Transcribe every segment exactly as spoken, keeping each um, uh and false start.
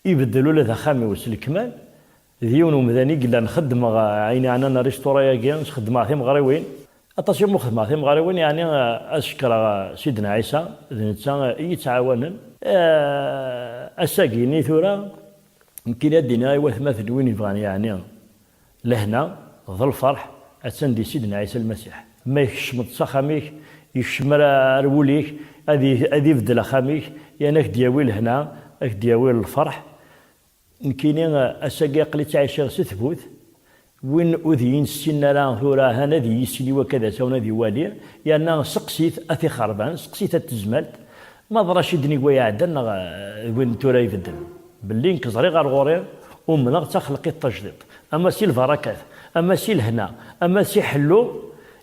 Ibeddel ula d axxam-iw s lekmal. D yiwen umdan i yellan xeddmeɣ, eh, ayen yeɛnan restaurant-agi, xeddmeɣ timeɣriwin. Aṭas i mu xeddmeɣ timeɣriwin, yeɛni, eh, ad cekkreɣ, eh, Sidna Ɛisa, d netta, eh, i yi-ttɛawanen. Eh, ass-agi-ni tura, nekkini ad d-iniɣ i watmaten win yebɣan, yeɛni, lehna d lferḥ, attan di Sidna Ɛisa Lmasiḥ. Ma ikecmeḍ s axxam-ik, yekcem ar, ar wul-ik, ad i-, ad ibeddel axxam-ik, yeɛni ad k-d-yawi lehna, ad k-d-yawi lferḥ. Nekkini, ass-agi aql-i ttɛiciɣ s tbut. Win ur d-iyi-nessinen ara tura, han ad iyi-yissin i wakka d asawen ad iwali, yerna seqsit at ixerban, seqsit at tezmalt, ma d Racid n igwa iɛeddan neɣ, eh, d win tura ibeddlen. Belli nekk ẓriɣ ar ɣur-i, umneɣ d taxelqit tajdiṭ. Ama si lbarakat, ama si lehna, ama si ḥellu,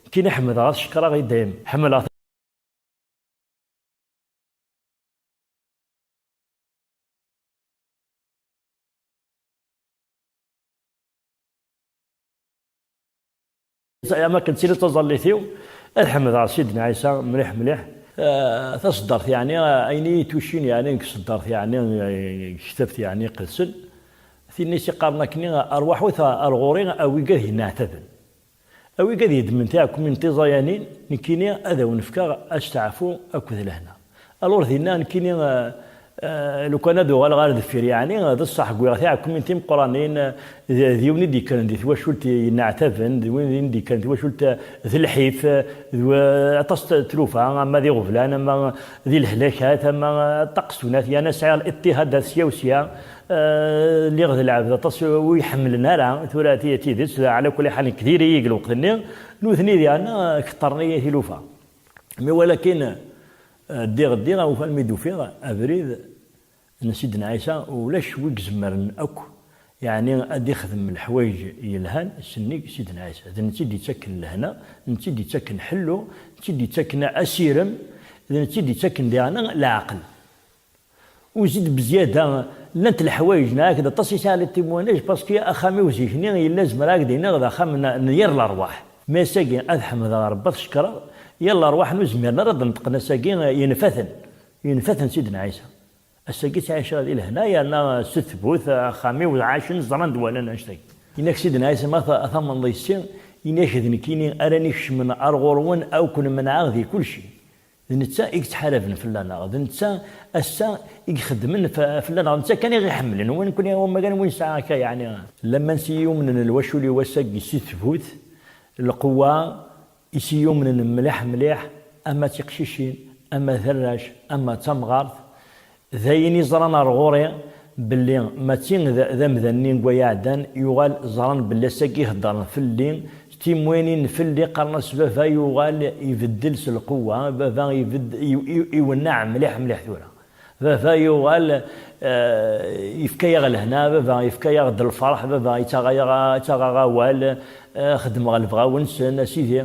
nekkini ḥemdeɣ, ad cekkreɣ i dayem. Ḥemmleɣ Ama akken d tili d taẓallit-iw, ad ḥemdeɣ Sidna Ɛisa mliḥ mliḥ. Eh, taṣeddart, yeɛni, eh, ayen i yi-tuccin, yeɛni, deg tṣeddart, yeɛni, eh, deg tektabt, yeɛni, iqedsen, tin i s-iqqaren akkenni, "Arwaḥut ar ɣur-i, a wigad yenneɛtaben." A wigad yeddmen tiɛekkumin tiẓayanin, nekkini ad awen-fkeɣ asteɛfu akked lehna. Alors dinna, nekkini, eh, eh, lukan ad uɣaleɣ ar deffir, yeɛni, d ṣṣeḥ wwiɣ tiɛekkumin timeqqranin, eh, d, d yiwen i d-yekkren di twacult yenneɛtaben, d win i d-yekkren twacult, eh, d lḥif, eh, d wa-, aṭas n tlufa, ama d iɣeblan, ama d lehlakat, ama ṭṭaq s tunat, yeɛni sɛiɣ liṭṭihad ar sya u sya, eh, lliɣ d lɛebd aṭas ur iḥemmlen ara, tura ti-, tidet, ɛla kulli ḥal nekk diri-yi deg lweqt-nni, nutni diɣen, eh, keṭṭren-iyi tilufa. Mi walakin, eh, ddiɣ, ddiɣ, ufan mi d-ufiɣ abrid n Sidna Ɛisa, ulac wi izemren akk, yeɛni ad ixdem leḥwayeǧ yelhan, sennig Sidna Ɛisa. D netta i d-yettaken lehna, d netta i d-yettaken ḥellu, d netta i d-yettaken asirem, d netta i d-yettaken diɣen leɛqel. Uzid bezyada, llant leḥwayeǧ, neɣ akk d aṭas i sɛiɣ les témoignages, parce que axxam-iw zik-nni yella zemreɣ ad ak-d-iniɣ d axxam n, n yir lerwaḥ. Mi ass-agi ad ḥemdeɣ Rebbi, ad t-cekkreɣ, yir lerwaḥ ur zmiren ara ad d-neṭqen ass-agi, yenfa-ten, yenfa-ten Sidna Ɛisa. Ass-agi ttɛiceɣ di lehna, yerna s tbut, axxam-iw ɛacen, ẓran-d, walan annect-agi. Yenna-k Sidna Ɛisa, ma ta-, tamneḍ yessi, yenna-k d nekkini ara n-ikecmen ar ɣur-wen, ad ken-menɛeɣ di kulci. D netta i yettḥaraben fell-aneɣ, d netta ass-a i ixeddmen f-, fell-aneɣ, d netta kan i ɣ-iḥemmlen, win kun wama kan win sɛiɣ akka, yeɛni. Laman s i yumnen lwacul-iw ass-agi si tbut, lqewwa, i s i yumnen mliḥ mliḥ, ama d tiqcicin, ama d arrac, ama d tamɣart, d ayen i ẓran ar ɣur-i, belli mačči d, d amdan-nni n waya iɛeddan, yuɣal ẓran belli ass-agi heddren fell-i, timunin fell-i, qqaren-as baba yuɣal ibeddel s lqewwa, baba ibedd-, i-, i-, iwenneɛ mliḥ mliḥ tura. Baba yuɣal, eh, yefka-yaɣ lehna, baba yefka-yaɣ-d lferḥ, baba yettaɣ-aɣ, yettaɣ-aɣ awal, eh, xeddmeɣ lebɣaw-nsen, a Sidi.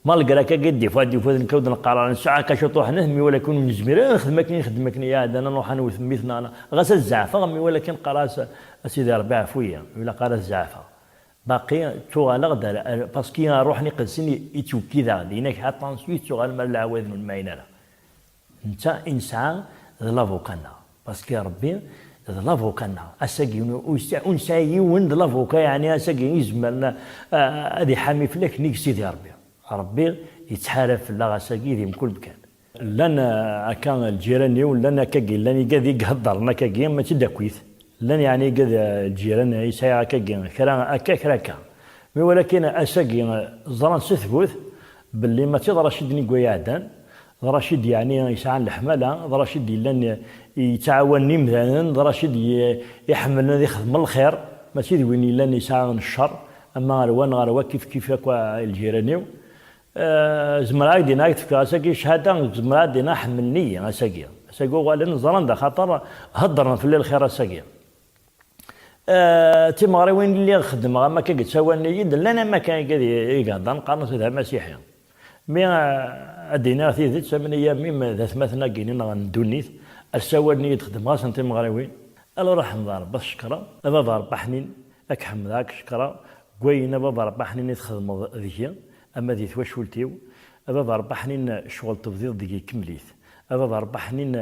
Malgré akka, des fois, des fois, nekk ur d-neqqar ara, nesɛa akka ciṭuḥ, mi walakin ur nezmir ara nexdem akken i nxeddem akken iɛeddan, ad nruḥ ad nwet mmi-tneɣ, ɣas ad zeɛfeɣ, mi walakin qqar-as, a Sidi Ṛebbi, ɛfu-yi, ilaq ara ad zeɛfeɣ. Baqi ttuɣaleɣ-d ar, ar, parce que Ṛṛuḥ-nni Iqedsen i, ittwekkideɣ-d, yenna-k, attention, ur tettuɣalem ar leɛwayed ur nemɛin ara. Netta i nesɛa d lavuka-nneɣ. Parce que Ṛebbi d lavuka-nneɣ. Ass-agi ur nesɛi, ur nesɛi yiwen d lavuka, yeɛni ass-agi i izemren a, a, ad iḥami fell-ak nnig Sidi Ṛebbi. Ṛebbi yettḥarab fell-aɣ ass-agi di mkul mkan. Llan, eh, akka lǧiran-iw, llan akkagi, llan igad i iheddren akkagi, mačči d akkit. Llan yeɛni igad, eh, lǧiran i sɛiɣ akkagi, kra akka, kra akka. Mi walakin ass-agi, eh, ẓran s tbut belli mačči d Racid-nni n waya iɛeddan, d Racid yeɛni yesɛan leḥmala, d Racid yellan yettɛawanen imdanen, d Racid i-, iḥemmlen ad ixdem lxir, mačči d win yellan yesɛan ccer, ama ɣer wa neɣ ɣer wa, kif kif akk lǧiran-iw. Eh, zemreɣ ad k-d-iniɣ, ad k-d-fkeɣ ass-agi ccahada, zemreɣ ad d-iniɣ ḥemmlen-iyi ass-agi. Ass-agi uɣalen ẓran-d axaṭer heddren fell-i lxir ass-agi. Eh, timeɣriwin lliɣ xeddmeɣ am akka, yettawalen-iyi-d, llan am akka i, i iheddren, qqaren-as d amasiḥi. Mi, eh, ad d-iniɣ tidet, am neyya mim d atmaten-agi-nni neɣ n ddunit, ssawalen-iyi-d, xeddmeɣ-asen timeɣriwin. Alors, ḥemdeɣ Ṛebbi, ad t-cekkreɣ, a baba Ṛebbi ḥnin, ad k-ḥemdeɣ, ad k-cekkreɣ, deg wayen, a baba Ṛebbi ḥnin, i txedmeḍ deg-i, ama di twacult-iw, a baba Ṛebbi ḥnin, ccɣel tebdiḍ deg-i, kemmel-it. A baba Ṛebbi ḥnin,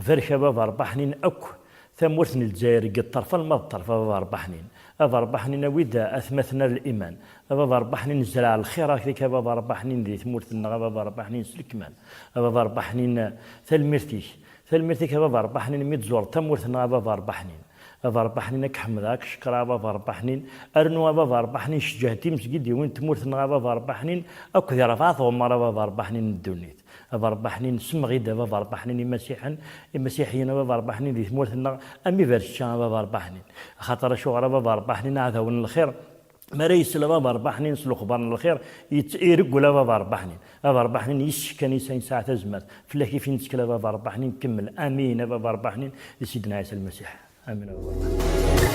barek a baba Ṛebbi ḥnin akk Tamurt n Lezzayer deg ṭṭerf alma d ṭṭerf, a baba Ṛebbaḥnin. A baba Ṛebbaḥnin, awi-d atmaten ar liman. A baba Ṛebbaḥnin, zreɛ lxir-ak a baba Ṛebbaḥnin di tmurt-nneɣ, a baba Ṛebbaḥnin, s lekmal. A baba Ṛebbaḥnin, tanemmirt-ik. Tanemmirt-ik a baba Ṛebbaḥnin, mi d-tzureḍ tamurt-nneɣ, a baba Ṛebbaḥnin. A baba Ṛebbaḥnin, ad k-ḥemdeɣ, ad k-cekkreɣ a baba Ṛebbaḥnin. Rnu a baba Ṛebbaḥnin, ceǧǧeɛ-d timezgidiwin n tmurt-nneɣ a baba Ṛebbaḥnin, akked i rebɛa tɣemmar a baba Ṛebbaḥnin n ddunit. A baba Ṛebbaḥnin, semmeɣ-id a baba Ṛebbaḥnin imasiḥen, imasiḥiyen a baba Ṛebbaḥnin di tmurt-nneɣ, am ibercečča a baba Ṛebbaḥnin. Axaṭer acuɣer a baba Ṛebbaḥnin, aɛdaw n lxir, mi ara yesel a baba Ṛebbaḥnin s lexbar n lxir, yett-, ireggel a baba Ṛebbaḥnin. A baba Ṛebbaḥnin, yessefk kan yesɛa tazmert. Fell-ak i fi nettkel a baba Ṛebbaḥnin, kemmel. Amin a baba Ṛebbaḥnin, di Sidna Ɛisa Lmasiḥ. Amin a baba Ṛebbaḥnin.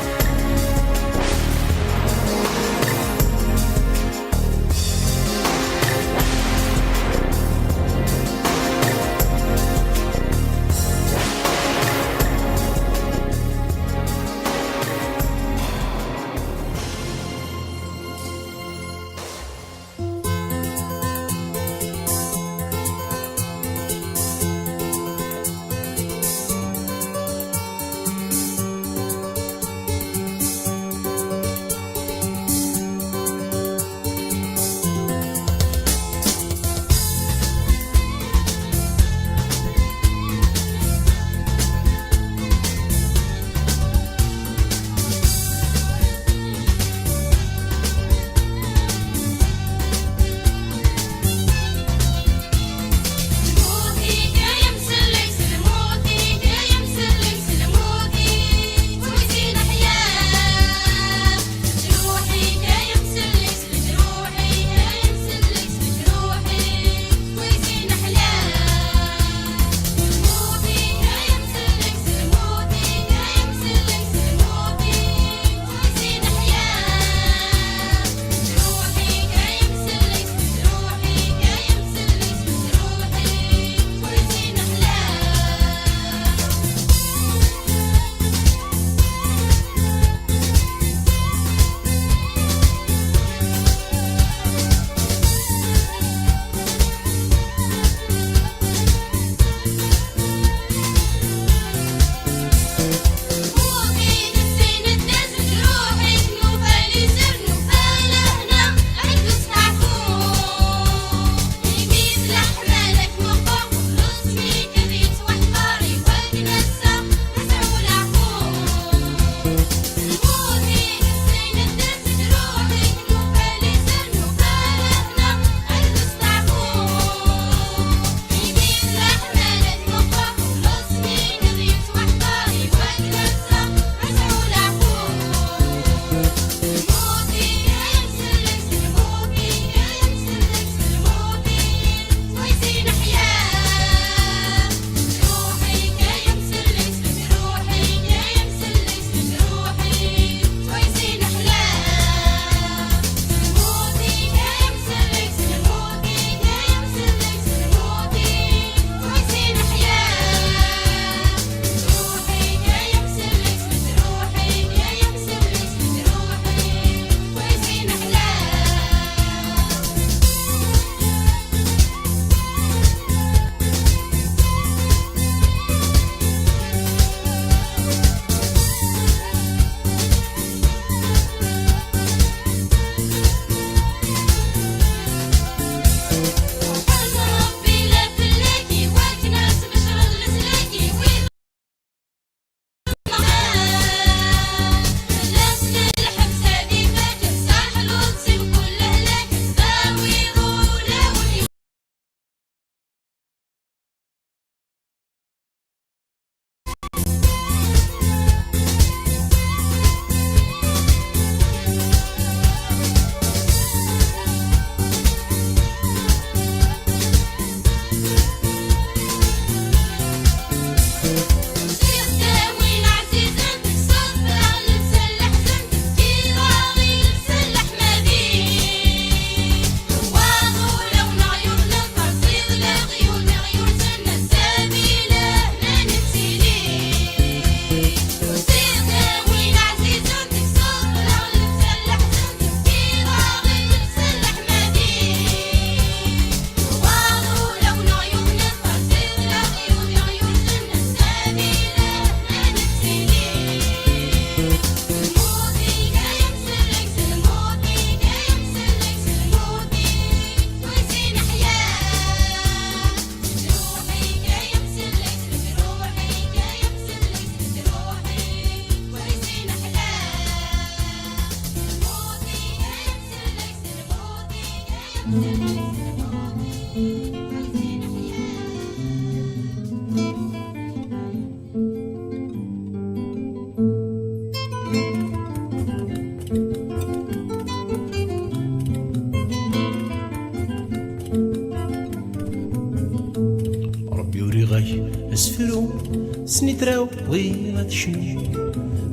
Bɣiɣ ad tecnu,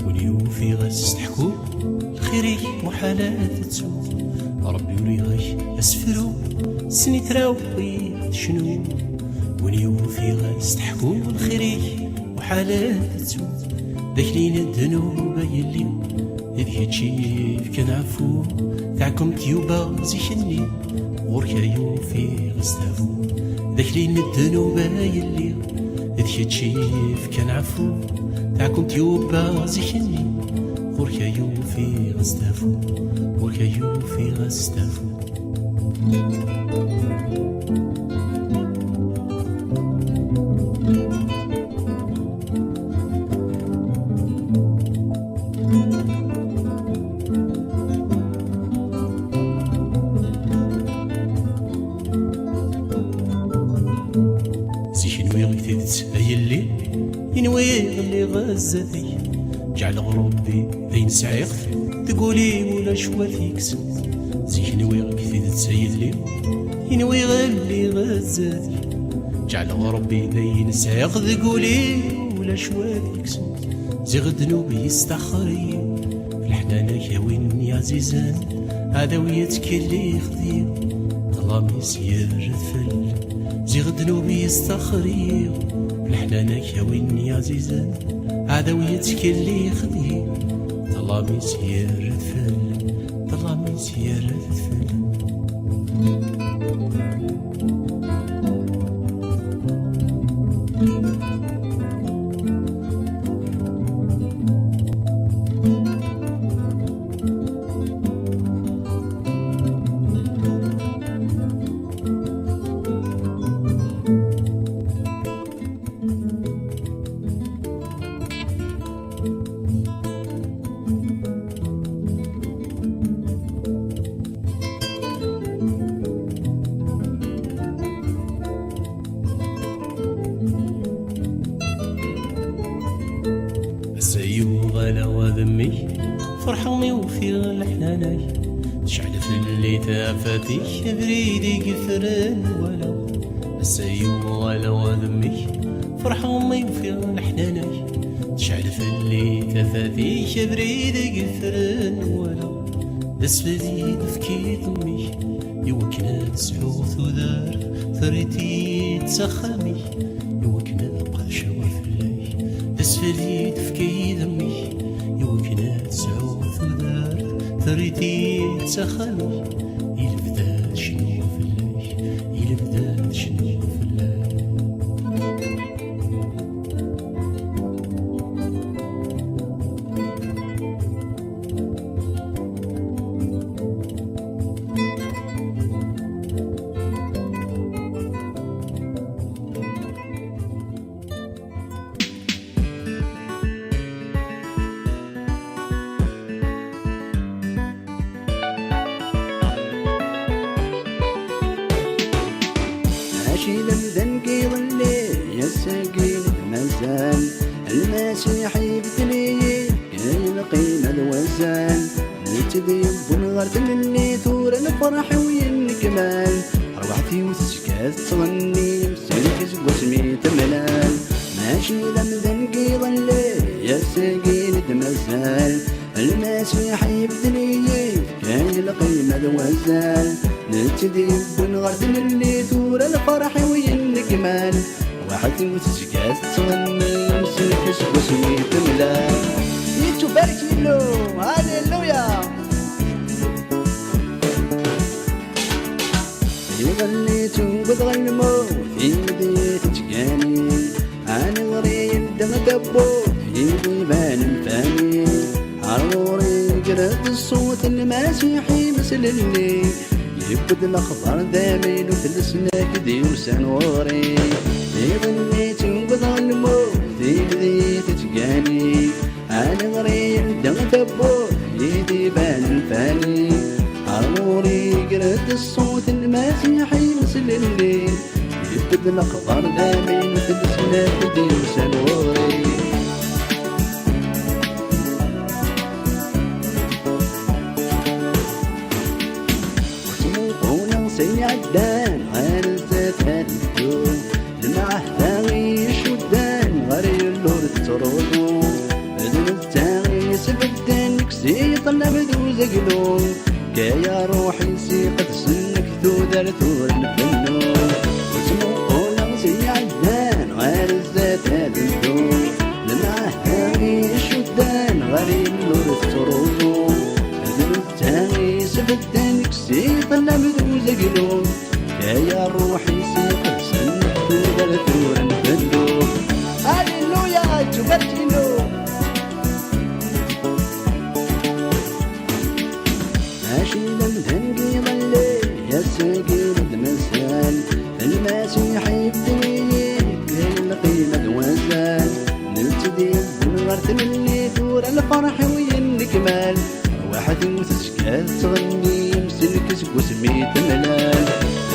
win yufiɣ ad s-teḥku, lxir-ik muḥal ad tettu. Ṛebbi uriɣ-ak asefru, snitra bɣiɣ ad tecnu. Win yufiɣ ad s-teḥku, lxir-ik muḥal ad tettu. D akli n ddnub a yelli, d kečč i yefkan ɛfu, taɛkemt yuba zik-nni, ɣur-k ay ufiɣ astabu. D akli n ddnub ay lliɣ, d kečč i yefkan ɛfu, taɛkemt yuba zik-nni, ɣur-k ay ufiɣ astabu, ɣur-k ay ufiɣ astabu. Zik nwiɣ deg tidet ay yelli, i nwiɣ lliɣ zdat-k. Ǧeɛleɣ Ṛebbi d ayen sɛiɣ, deg ul-iw ulac wat yekksen. Zik nwiɣ deg tidet ay yelli, i nwiɣ lliɣ zdat-k. Ǧeɛleɣ Ṛebbi d ayen sɛiɣ, deg ul-iw ulac wat yekksen. Ziɣ ddnub yestaxer-iyi, leḥnana-k a win yeɛzizen, aɛdaw yettkellix deg-i, ṭṭlam-is yerra-d fell-i. Ziɣ ddnub yestaxer-iyi, leḥnana-k a win yeɛzizen, aɛdaw yettkellix deg-i, ṭṭlam-is yerra-d fell-i, ṭṭlam-is yerra-d fell-i. Ass-a yuɣal-aɣ d mmi-k, ferḥeɣ mi ufiɣ leḥnana-k. Tecɛel fell-i tafat-ik, abrid i yeffren walaɣ. Ass-a yuɣal-aɣ d mmi-k, ferḥeɣ mi ufiɣ leḥnana-k. Tecɛel fell-i tafat-ik, abrid i yeffren walaɣ. D asfel i d-tefkiḍ mmi-k, iwakken ad sɛuɣ tudert, terriḍ-iyi-d s axxam-ik, iwakken ad qedceɣ fell-ak. D asfel i d-tefkiḍ mmi-k, iwakken ad sɛuɣ tudert, terriḍ-iyi-d s axxam-ik, i lebda ad cnuɣ fell-ak, i lebda ad cnuɣ fell-ak. Mačči d amdan n yiḍelli, ass-agi d mazal. Lmasiḥ ibeddel-iyi, ay lqima d wazal. Netta d yewwin ɣer tlelli, tura lferḥ-iw yennekmal. Rrwaḥt-iw tezga tettɣenni, sellek seg wasmi temlal. Mačči d amdan n yiḍelli, ass-agi d mazal. Lmasiḥ ibeddel-iyi, ay lqima d wazal. Netta d yewwin ɣer tlelli, tura lferḥ-iw yennekmal. Rrwaḥt-iw tezga tettɣenni, sellek seg wasmi temlal. Yettubarek Yillu, halleluya! Iḍelli tuweḍ ɣer lmut, i d tettgani. Ɛni ɣer-i yeldi tawwurt, i d-ibanen fani. Ar ɣur-i yegra-d ṣṣut n Lmasiḥ imeslelli. Yewwi-d lexbar d amaynut, lesnak d-yusan ɣur-i. Iḍelli tuweḍ ɣer lmut, i d tettgani. Ɛni ɣer-i yeldi tawwurt, i d-ibanen fani. Ar ɣur-i yegra-d ṣṣut n Lmasiḥ imeslelli. Yewwi-d lexbar d amaynut, lesnak d-yusan ɣur-i. Ttmuquleɣ s ayen iɛeddan ɣer zdat ad neddu. Lmeɛhda i yi-icudden ɣer Yillu ur tettruḥ. Nabed uzaglu, kaya ruḥ-is iqedsen deg tudert ur nbennu. Ur ttmuquleɣ s iɛeddan ɣer zdat ad ndu. Lemɛahda i icuddan ɣer Yillu ur tettruẓu. D netta i isbedden deg ssiq nabed uzaglu. Kaya ruḥ-is iqedsen deg tudert ur nbennu. Alléluia, tubarek Yillu. Mačči d amdan n yiḍelli, ass-agi d-mazal. Lmasiḥ ibedden-iyi, d lqima d wazal. Nelt-d yebben ɣer tlelli, tura lferḥ-iw yennekmal. Waḥed-iw tezga tettɣenni, imsellek seg wasmi temlal.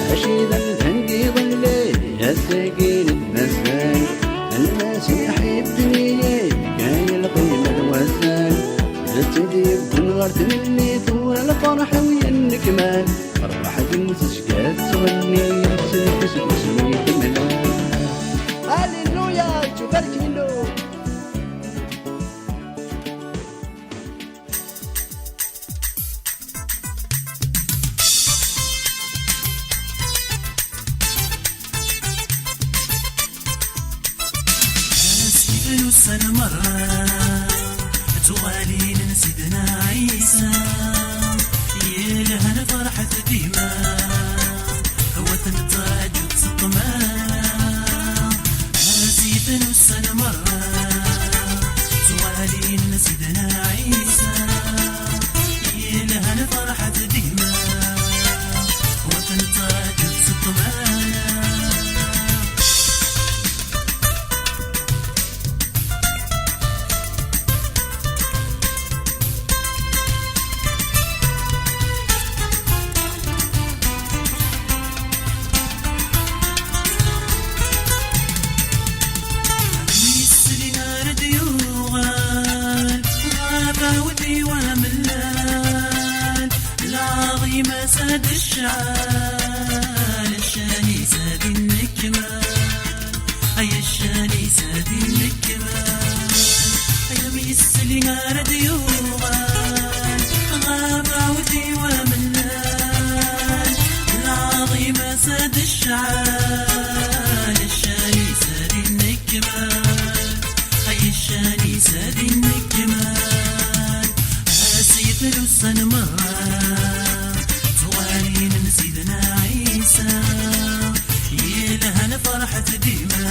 Mačči d amdan n yiḍelli, ass-agi d-mazal. Lmasiḥ ibedden-iyi, kay lqima d wazal. D tid yewwin ɣer tlelli, tura lferḥ-iw yennekmal. Rrwaḥ-iw tezga tettɣenni, imsellek seg wasmi temlal. Alléluia, tubarek Yillu. Asif n ussan merra, d tuɣalin n Sidna Ɛisa, yelhan ferḥet dima, wa ten-ttaǧu s ṭṭmana. Asif n ussan merra, d tuɣalin n Sidna Ɛisa, yelhan ferḥet dima, wa ten-ttaǧu s ṭṭmana. Misli ara d-yuɣal, ɣef awdi wamellal, lɛaḍima-s ad tecɛal, ccan-is ad innekmal. Ay ccan-is ad innekmal, ay am yesli ara d-yuɣal, ɣef awdi wamellal, lɛaḍima-s ad tecɛal, ccan-is ad innekmal, ay ccan-is ad innekmal. Asif n ussan merra, tuɣalin n Sidna Ɛisa, yelhan ferḥet dima,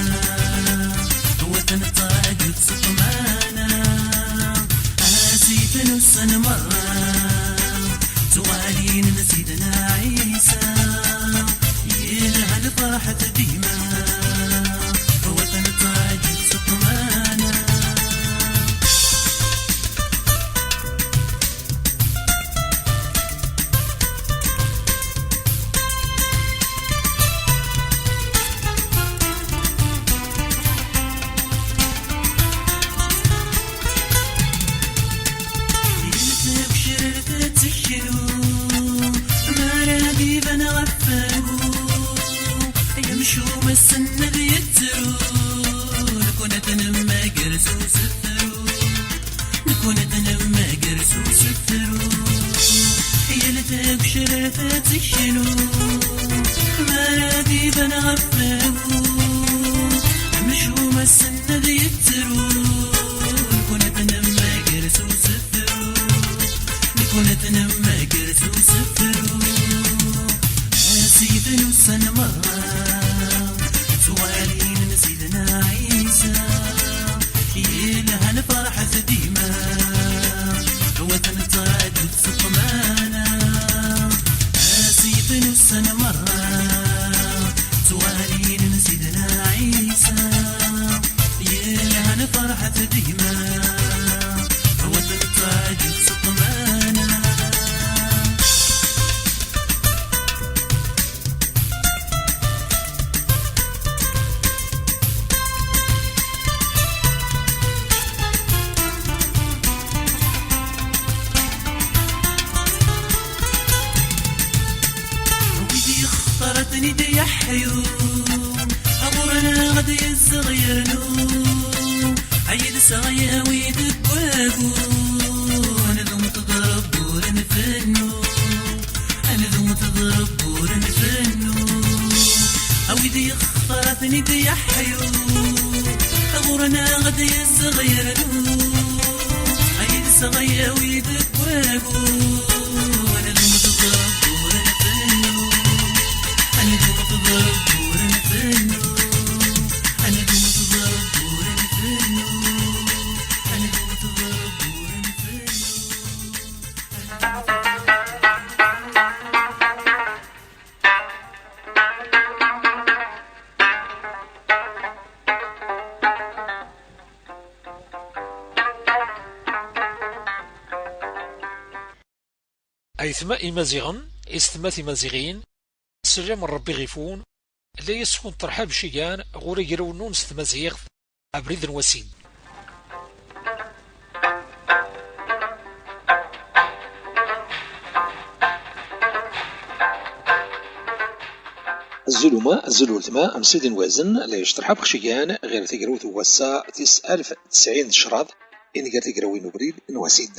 wa ten-ttaǧu s ṭṭmana. Asif n ussan merra, tuɣalin n Sidna Ɛisa, yelhan ferḥet dima, wa ten-ttaǧu s ṭṭmana. Yeltef ccerret ad teknu, mi ara d-iban ɣef wagu, ay amcum ass-n ad yettru, nekni ad t-nemmager s usefru. Nekni ad t-nemmager s usefru, yal tagecrart ad teknu, mi ara d-iban ɣef wagu, amcum ass-n ad yettru. Nekni ad t-nemmager s usefru, nekni ad t-nemmager s usefru. Asif n ussan merra, ttwalin Sidna Ɛisa, yelhan ferḥet dima, wa ten-ttaǧu s ṭṭmana. Asif n ussan merra, ttwalin Sidna Ɛisa, yelhan ferḥet dima, wa ten-ttaǧu s ṭṭmana. Wid yextar ad ten-id-yeḥyu, ɣur-neɣ ad yezzeɣ yernu, ay yid-s ɣ-yawi deg wagu, ad d-teḍru Aytma imaziɣen, istma timaziɣin, sslam n Ṛebbi ɣef-wen, la yas-wen terḥab cigan ɣur agraw-nnun s tmaziɣt, abrid n wasid. Azul uma, azul weltma, am Sidi n Wazen, la yecterḥab xcigan ɣer tagrawt n wass-a tis alf tesɛin d ccraḍ, inger tagrawin ubrid n wasid.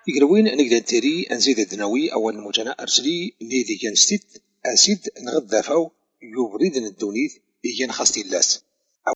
Tigrawin n gdanteri, anzi d ad nawi awal n mujana arsli, nni d igan s tit, asid neɣ d dafaw, yubrid n ddunit, igan xas tillas.